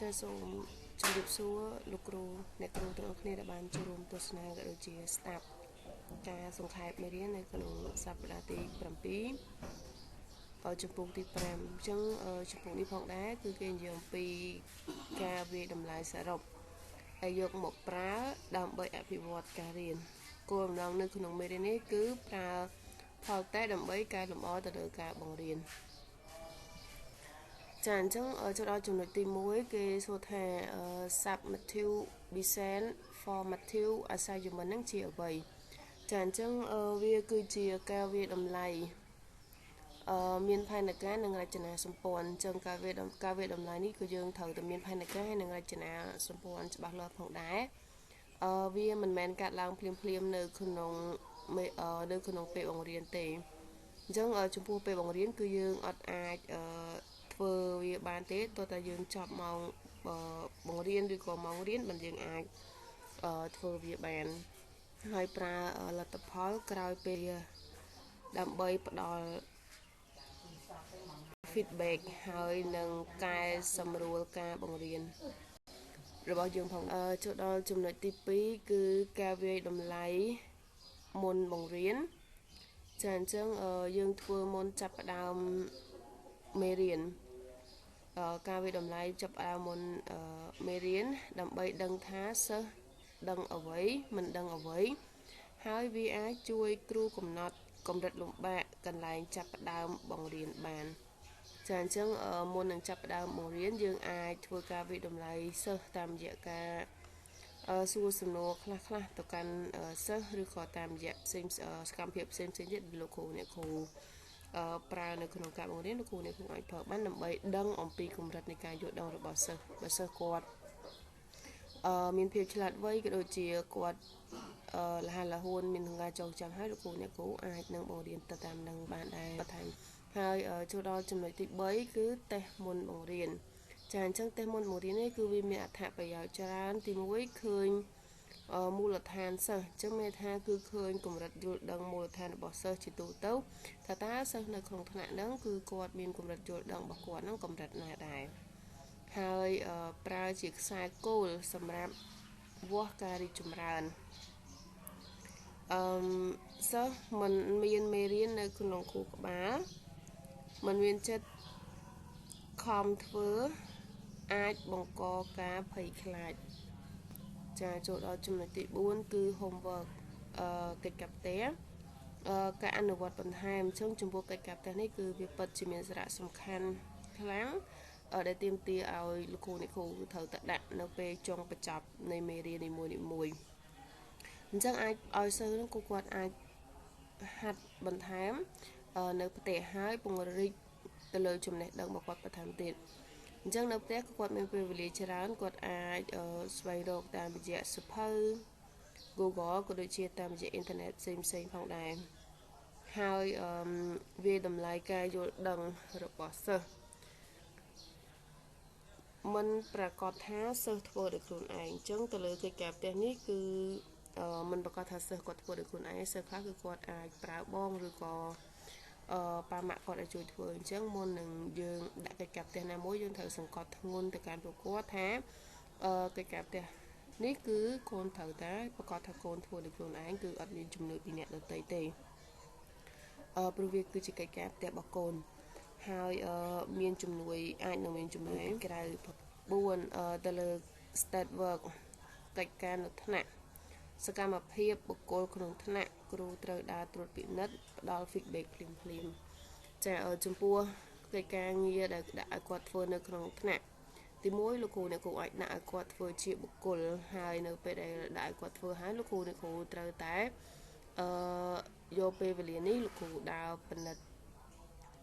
ចាសសូមជម្រាបសួរលោកគ្រូអ្នកគ្រូទាំងអស់គ្នាដែលបានចូលរួមទស្សនាក៏ដូចជាស្ដាប់ការសង្ខេបមេរៀននៅក្នុងសប្តាហ៍ទី7ចំពោះទី5អញ្ចឹងចំពោះនេះផងដែរគឺគេនិយាយអំពីការវាយតម្លៃសរុបហើយយកមកប្រើដើម្បីអភិវឌ្ឍការរៀនគោលបំណងនៅក្នុងមេរៀននេះគឺប្រើផលតេស្តដើម្បីកែលម្អទៅលើការបង្រៀនចាអញ្ចឹងចូលដល់ចំណុចទី1គេសួរថា summative versus formative assessment ហ្នឹងជាអ្វីចាអញ្ចឹងវាគឺជាការវាយតម្លៃអឺមានផែនការនិងរចនាសម្ព័ន្ធអញ្ចឹងការវាយតម្លៃនេះគឺយើងត្រូវតែមានផែនការនិងរចនាសម្ព័ន្ធច្បាស់លាស់ផងដែរអឺវាមិនមែនកាត់ឡើងភ្លាមភ្លាមនៅក្នុងពេលបង្រៀនទេអញ្ចឹងចំពោះពេលបង្រៀនគឺយើងអត់អាចអឺធ្វើវាបានទេទោះតែយើងចប់ម៉ោងបង្រៀនឬក៏ម៉ោងរៀនបានយើងអាចធ្វើវាបានហើយប្រើលទ្ធផលក្រោយពេលដើម្បីផ្ដល់ feedback ហើយនឹងកែសម្រួលការបង្រៀនរបស់យើងផងចូលដល់ចំណុចទី2គឺការវាយតម្លៃមុនបង្រៀនចាអញ្ចឹងយើងធ្វើមុនចាប់ផ្ដើមមេរៀនការវាយតម្លៃចាប់ផ្ដើមមុនមេរៀនដើម្បីដឹងថាសិស្សដឹងអ្វីមិនដឹងអ្វីហើយវាអាចជួយគ្រូកំណត់កម្រិតលំបាកកន្លែងចាប់ផ្ដើមបង្រៀនបានចាអញ្ចឹងមុននឹងចាប់ផ្ដើមបង្រៀនយើងអាចធ្វើការវាយតម្លៃសិស្សតាមរយៈការសួរសំណួរខ្លះខ្លះទៅកាន់សិស្សឬក៏តាមរយៈផ្សេងសកម្មភាពផ្សេងផ្សេងទៀតលោកគ្រូអ្នកគ្រូប្រើនៅក្នុងការបង្រៀនលោកគ្រូអ្នកគ្រូអាចប្រើបានដើម្បីដឹងអំពីកម្រិតនៃការយល់ដឹងរបស់សិស្សបើសិស្សគាត់អឺមានភាពឆ្លាតវៃក៏ដូចជាគាត់អឺលះលហួនមានការចងចាំហើយលោកគ្រូអ្នកគ្រូអាចនឹងបង្រៀនទៅតាមនឹងបានដែរបន្ថែមហើយចូលដល់ចំណុចទី3គឺតេស្តមុនបង្រៀនចាអញ្ចឹងតេស្តមុនបង្រៀននេះគឺវាមានអត្ថប្រយោជន៍ច្រើនទី1ឃើញមូលដ្ឋានសិស្សអញ្ចឹងមានថាគឺឃើញកម្រិតយល់ដឹងមូលដ្ឋានរបស់សិស្សជាទូទៅថាតើសិស្សនៅក្នុងថ្នាក់ហ្នឹងគឺគាត់មានកម្រិតយល់ដឹងរបស់គាត់ហ្នឹងកម្រិតណាដែរហើយប្រើជាខ្សែគោលសម្រាប់វាស់ការរីកចម្រើនអឺសិស្សមិនមានមេរៀននៅក្នុងខួរក្បាលមិនមានចិត្តខំធ្វើអាចបង្កការភ័យខ្លាចចាចូលដល់ចំណុចទី4គឺ homework អឺកិច្ចការផ្ទះអឺការអនុវត្តបន្ថែមអញ្ចឹងចំពោះកិច្ចការផ្ទះនេះគឺវាពិតជាមានសារៈសំខាន់ខ្លាំងដែលទាមទារឲ្យលោកគ្រូអ្នកគ្រូត្រូវតែដាក់នៅពេលចុងបញ្ចប់នៃមេរៀននីមួយៗអញ្ចឹងអាចឲ្យសិស្សនឹងគូគាត់អាចហាត់បន្ថែមនៅផ្ទះហើយពង្រីកទៅលើចំណេះដឹងរបស់គាត់បន្ថែមទៀតអញ្ចឹងនៅផ្ទះគាត់មានពេលវេលាច្រើនគាត់អាចស្វែងរកតាមរយៈសៀវភៅ Google ក៏ដូចជាតាមរយៈអ៊ីនធឺណិតផ្សេងផ្សេងផងដែរហើយអឺវាយតម្លៃការយល់ដឹងរបស់សិស្សមិនប្រកាសថាសិស្សធ្វើដោយខ្លួនឯងអញ្ចឹងទៅលើកិច្ចការផ្ទះនេះគឺមិនប្រកាសថាសិស្សគាត់ធ្វើដោយខ្លួនឯងសិស្សខ្លះគឺគាត់អាចប្រើបងឬក៏អឺប៉ាម៉ាក់គាត់ឲ្យជួយធ្វើអញ្ចឹងមុននឹងយើងដាក់កិច្ចការផ្ទះណាមួយយើងត្រូវសង្កត់ធ្ងន់ទៅកាន់ពួកគាត់ថាអឺកិច្ចការផ្ទះនេះគឺកូនត្រូវតែប្រកាសថាកូនធ្វើដោយខ្លួនឯងគឺអត់មានជំនួយពីអ្នកដទៃទេអឺព្រោះវាគឺជាកិច្ចការផ្ទះរបស់កូនហើយអឺមានជំនួយអាចនឹងមានជំនួយក្រៅ4អឺទៅលើ state work កិច្ចការនៅថ្នាក់សកម្មភាពបុគ្គលក្នុងថ្នាក់គ្រូត្រូវដើរត្រួតពិនិត្យផ្ដល់ feedback ភ្លាមភ្លាមចាចំពោះកិច្ចការងារដែលដាក់ឲ្យគាត់ធ្វើនៅក្នុងថ្នាក់ទី1លោកគ្រូអ្នកគ្រូអាចដាក់ឲ្យគាត់ធ្វើជាបុគ្គលហើយនៅពេលដែលដាក់ឲ្យគាត់ធ្វើហើយលោកគ្រូអ្នកគ្រូត្រូវតែអឺយកពេលវេលានេះលោកគ្រូដើរពិនិត្យ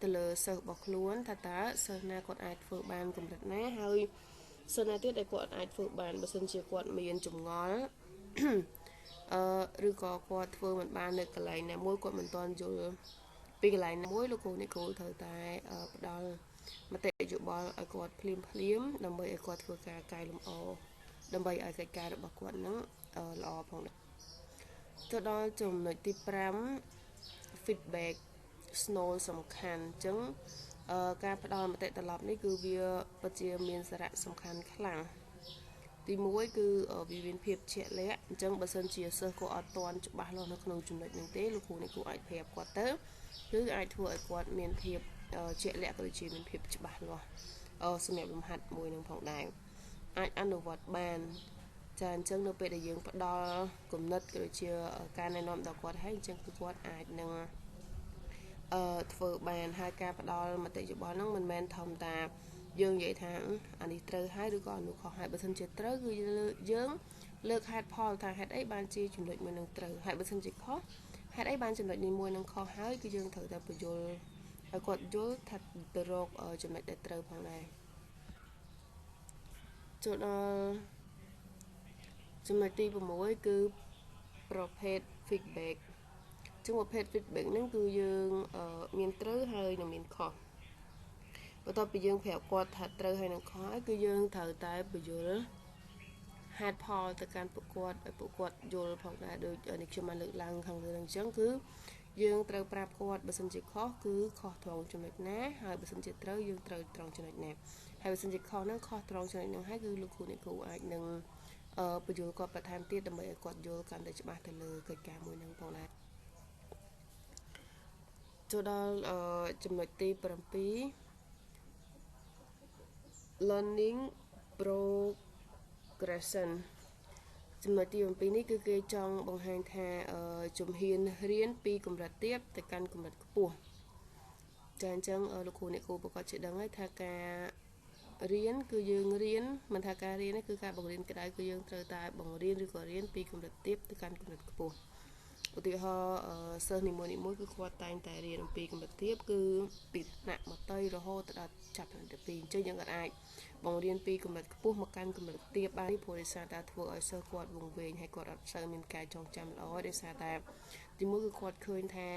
ទៅលើសិស្សរបស់ខ្លួនថាតើសិស្សណាគាត់អាចធ្វើបានកម្រិតណាហើយសិស្សណាទៀតដែលគាត់អាចធ្វើបានបើសិនជាគាត់មានចម្ងល់អឺឬក៏គាត់ធ្វើមិនបាននៅកន្លែងណាមួយគាត់មិនទាន់យល់ពីកន្លែងណាមួយលោកគ្រូអ្នកគ្រូត្រូវតែផ្ដល់មតិយោបល់ឲ្យគាត់ភ្លាមភ្លាមដើម្បីឲ្យគាត់ធ្វើការកែលម្អដើម្បីឲ្យកិច្ចការរបស់គាត់នឹងល្អផងដែរទៅដល់ចំណុចទី5 feedback ស្នូលសំខាន់អញ្ចឹង ការផ្ដល់មតិត្រឡប់នេះគឺវាពិតជាមានសារៈសំខាន់ខ្លាំងទី1គឺវាមានភាពជាក់លាក់អញ្ចឹងបើសិនជាសិស្សគាត់អត់ទាន់ច្បាស់លាស់នៅក្នុងចំណុចហ្នឹងទេលោកគ្រូអ្នកគ្រូអាចប្រាប់គាត់ទៅគឺអាចធ្វើឲ្យគាត់មានភាពជាក់លាក់ក៏ដូចជាមានភាពច្បាស់លាស់សម្រាប់លំហាត់មួយនឹងផងដែរអាចអនុវត្តបានចាអញ្ចឹងនៅពេលដែលយើងផ្ដល់គំនិតក៏ដូចជាការណែនាំដល់គាត់ហើយអញ្ចឹងគឺគាត់អាចនឹងធ្វើបានហើយការផ្ដល់មតិយោបល់ហ្នឹងមិនមែនធម្មតាយើងនិយាយថាអានេះត្រូវហើយឬក៏អានោះខុសហើយបើសិនជាត្រូវគឺយើងលើកហេតុផលថាហេតុអីបានជាចំណុចមួយនឹងត្រូវហើយបើសិនជាខុសហេតុអីបានចំណុចនេះមួយនឹងខុសហើយគឺយើងត្រូវតែពន្យល់ឲ្យគាត់យល់ថាទៅរកចំណុចដែលត្រូវផងដែរចូលដល់ចំណុចទី6គឺប្រភេទ feedback ចឹងប្រភេទ feedback ហ្នឹងគឺយើងមានត្រូវហើយនិងមានខុសបន្ទាប់ពីយើងប្រាប់គាត់ថាត្រូវហើយនិងខុសហើយគឺយើងត្រូវតែពន្យល់ហេតុផលទៅកាន់ពួកគាត់ឲ្យពួកគាត់យល់ផងដែរដូចនេះខ្ញុំបានលើកឡើងខាងលើហ្នឹងអញ្ចឹងគឺយើងត្រូវប្រាប់គាត់បើសិនជាខុសគឺខុសត្រង់ចំណុចណាហើយបើសិនជាត្រូវយើងត្រូវត្រង់ចំណុចណាហើយបើសិនជាខុសហ្នឹងខុសត្រង់ចំណុចហ្នឹងហើយគឺលោកគ្រូអ្នកគ្រូអាចនឹងពន្យល់គាត់បន្ថែមទៀតដើម្បីឲ្យគាត់យល់កាន់តែច្បាស់ទៅលើកិច្ចការមួយហ្នឹងផងដែរចូលដល់ចំណុចទី7 learning progression ចំណុចទី7នេះគឺគេចង់បង្ហាញថាជំហានរៀនពីកម្រិតទាបទៅកាន់កម្រិតខ្ពស់ចាអញ្ចឹងលោកគ្រូអ្នកគ្រូប្រកាសជាដឹងហើយថាការរៀនគឺយើងរៀនមិនថាការរៀនទេគឺការបង្រៀនក្តៅគឺយើងត្រូវតែបង្រៀនឬក៏រៀនពីកម្រិតទាបទៅកាន់កម្រិតខ្ពស់ឧទាហរណ៍សិស្សនីមួយៗគឺគាត់តែងតែរៀនអំពីកម្រិតទាបគឺពីថ្នាក់មត្តេយ្យរហូតដល់ចាប់ថ្នាក់ទី2អញ្ចឹងយើងក៏អាចបង្រៀនពីកម្រិតខ្ពស់មកកាន់កម្រិតទាបបានព្រោះដោយសារតែធ្វើឲ្យសិស្សគាត់វង្វេងហើយគាត់អត់សូវមានការចងចាំល្អដោយសារតែទីមួយគឺគាត់ឃើញថា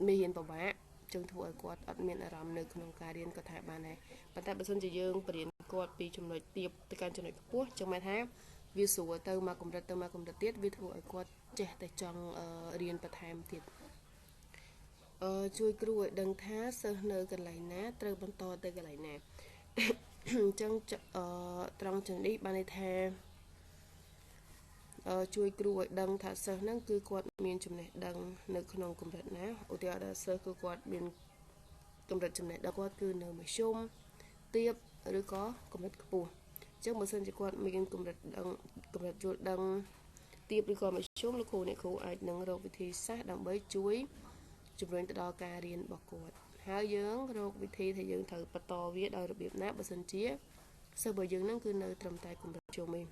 មេរៀនពិបាកចឹងធ្វើឲ្យគាត់អត់មានអារម្មណ៍នៅក្នុងការរៀនក៏ថាបានដែរប៉ុន្តែបើសិនជាយើងបរៀនគាត់ពីចំណុចទាបទៅកាន់ចំណុចខ្ពស់ចឹងមានថាវាស្រួលទៅមកកម្រិតទៅមកកម្រិតទៀតវាធ្វើឲ្យគាត់ចេះតែចង់រៀនបន្ថែមទៀតជួយគ្រូឲ្យដឹងថាសិស្សនៅកន្លែងណាត្រូវបន្តទៅកន្លែងណាអញ្ចឹងត្រង់ចំណុចនេះបានន័យថាជួយគ្រូឲ្យដឹងថាសិស្សហ្នឹងគឺគាត់មានចំណេះដឹងនៅក្នុងកម្រិតណាឧទាហរណ៍ថាសិស្សគឺគាត់មានកម្រិតចំណេះដឹងគាត់គឺនៅមធ្យមទាបឬក៏កម្រិតខ្ពស់អញ្ចឹងបើសិនជាគាត់មានកម្រិតដឹងកម្រិតយល់ដឹងទាបឬក៏មធ្យមលោកគ្រូអ្នកគ្រូអាចនឹងរកវិធីសាស្ត្រដើម្បីជួយជំរុញទៅដល់ការរៀនរបស់គាត់ហើយយើងរកវិធីថាយើងត្រូវបន្តវាដោយរបៀបណាបើសិនជាសិស្សរបស់យើងនឹងគឺនៅត្រឹមតែកម្រិតជុំឯង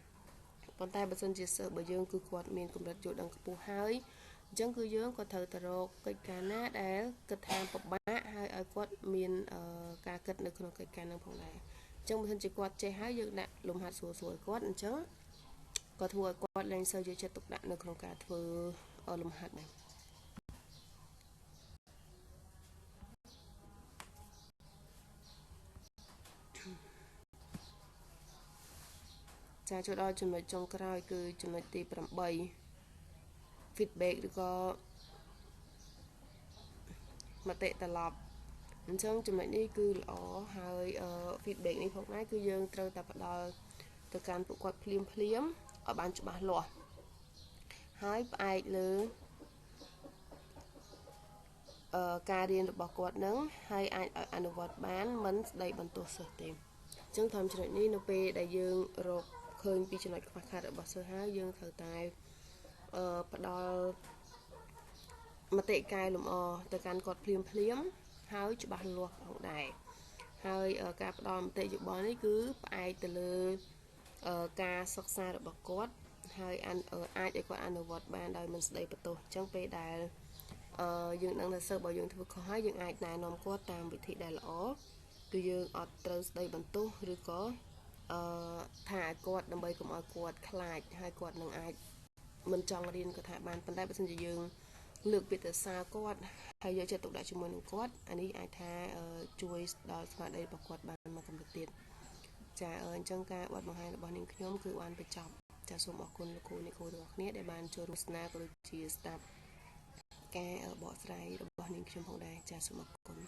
ប៉ុន្តែបើសិនជាសិស្សរបស់យើងគឺគាត់មានកម្រិតយល់ដឹងខ្ពស់ហើយអញ្ចឹងគឺយើងក៏ត្រូវទៅរកកិច្ចការណាដែលគិតថាពិបាកហើយឲ្យគាត់មានការគិតនៅក្នុងកិច្ចការនឹងផងដែរអញ្ចឹងបើសិនជាគាត់ចេះហើយយើងដាក់លំហាត់ស្រួលៗឲ្យគាត់អញ្ចឹងក៏ធ្វើឲ្យគាត់លែងសូវយកចិត្តទុកដាក់នៅក្នុងការធ្វើលំហាត់ដែរចាចូលដល់ចំណុចចុងក្រោយគឺចំណុចទី8 feedback ឬក៏មតិត្រឡប់អញ្ចឹងចំណុចនេះគឺល្អហើយ feedback នេះផងដែរគឺយើងត្រូវតែផ្ដល់ទៅកាន់ពួកគាត់ភ្លាមភ្លាមឲ្យបានច្បាស់លាស់ហើយផ្អែកលើការរៀនរបស់គាត់នឹងហើយអាចឲ្យអនុវត្តបានមិនស្ដីបន្ទោសសិស្សទេអញ្ចឹងតាមចំណុចនេះនៅពេលដែលយើងរកឃើញពីចំណុចខ្វះខាតរបស់សិស្សហើយយើងត្រូវតែផ្ដល់មតិកែលម្អទៅកាន់គាត់ភ្លាមភ្លាមហើយច្បាស់លាស់ផងដែរហើយការផ្ដល់មតិយោបល់នេះគឺផ្អែកទៅលើការសិក្សារបស់គាត់ហើយអាចឲ្យគាត់អនុវត្តបានដោយមិនស្ដីបន្ទោសអញ្ចឹងពេលដែលយើងដឹងថាសិស្សរបស់យើងធ្វើខុសហើយយើងអាចណែនាំគាត់តាមវិធីដែលល្អគឺយើងអត់ត្រូវស្ដីបន្ទោសឬក៏ថាឲ្យគាត់ដើម្បីកុំឲ្យគាត់ខ្លាចហើយគាត់នឹងអាចមិនចង់រៀនក៏ថាបានប៉ុន្តែបើសិនជាយើងលើកពាក្យទៅសារគាត់ហើយយកចិត្តទុកដាក់ជាមួយនឹងគាត់អានេះអាចថាជួយដល់ស្មារតីរបស់គាត់បានមកកម្រិតទៀតចាអញ្ចឹងការបទបង្ហាញរបស់នាងខ្ញុំគឺបានបញ្ចប់ចាសូមអរគុណលោកគ្រូអ្នកគ្រូទាំងអស់គ្នាដែលបានចូលរួមស្នាក៏ដូចជាស្ដាប់ការបកស្រាយរបស់នាងខ្ញុំផងដែរចាសូមអរគុណ